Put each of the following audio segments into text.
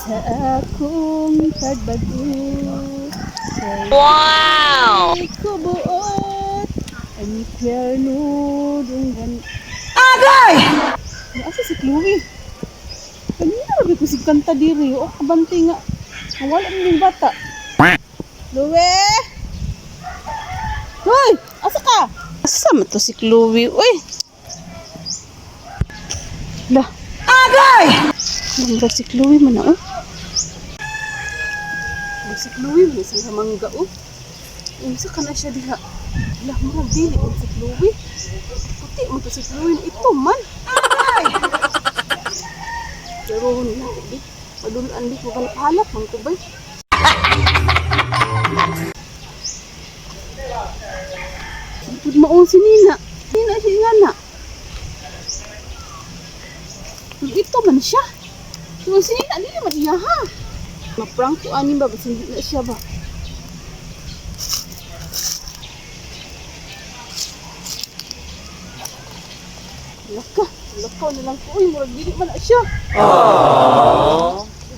Sa akong pagbago. Wow! Ko buot ang impyerno dunggan. Agay! Asa si Chloe? Kanina rabi ko si kanta diri. O, kabante nga. Wala mo yung bata. Chloe! Hoy! Asa ka? Asa man to si Chloe? Uy! Lah. Agay! Murag si Chloe man na, oh. Murag si Chloe man sa mangga, oh. Unsa ka na siya diha? Lah, murag dili man si Chloe. Puti man to si Chloe. Ito man. Agay! Pero na, di. Padulaan di ko halap man ko bay. Pud maon si Nina. Nina siya nga na. Pero ito man siya. Pero si Nina, dili man iya ha. Ma-prank ko ani ba, basta hindi na siya ba. Laka, laka na lang ko. Uy, murag dili man na siya.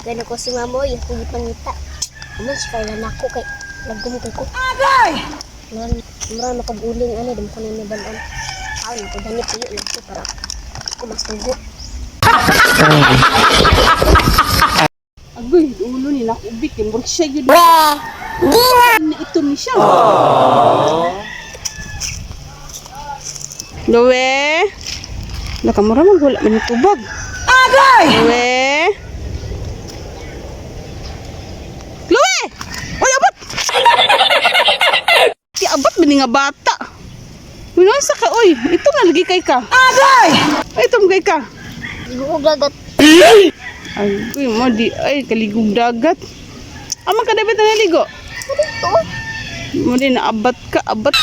Gano ko si Mamoy, ako gipangita. Amo si kay nako kay lagom kay ko. Agay! Mura mura makaguling ani dum ko na nibalan. Aw na ko dani tuyo na ko para ako mas tugo. Agoy, ulo ni nakubik. Eh. Murag siya yun. Na ito ni siya. Lowe! Laka mura mag wala man yung tubag. Agay! Lowe! Lowe! Uy, abot! Ti abot man ni nga bata. Wala sa ka, oy. Ito nga lagi kay ka. Agay! Ay, ito kay ka. Guog lagat. Ay, uy, mo di ay kaligog dagat. Amang ka dapat naligo. Dito. Mo di naabat ka, abat.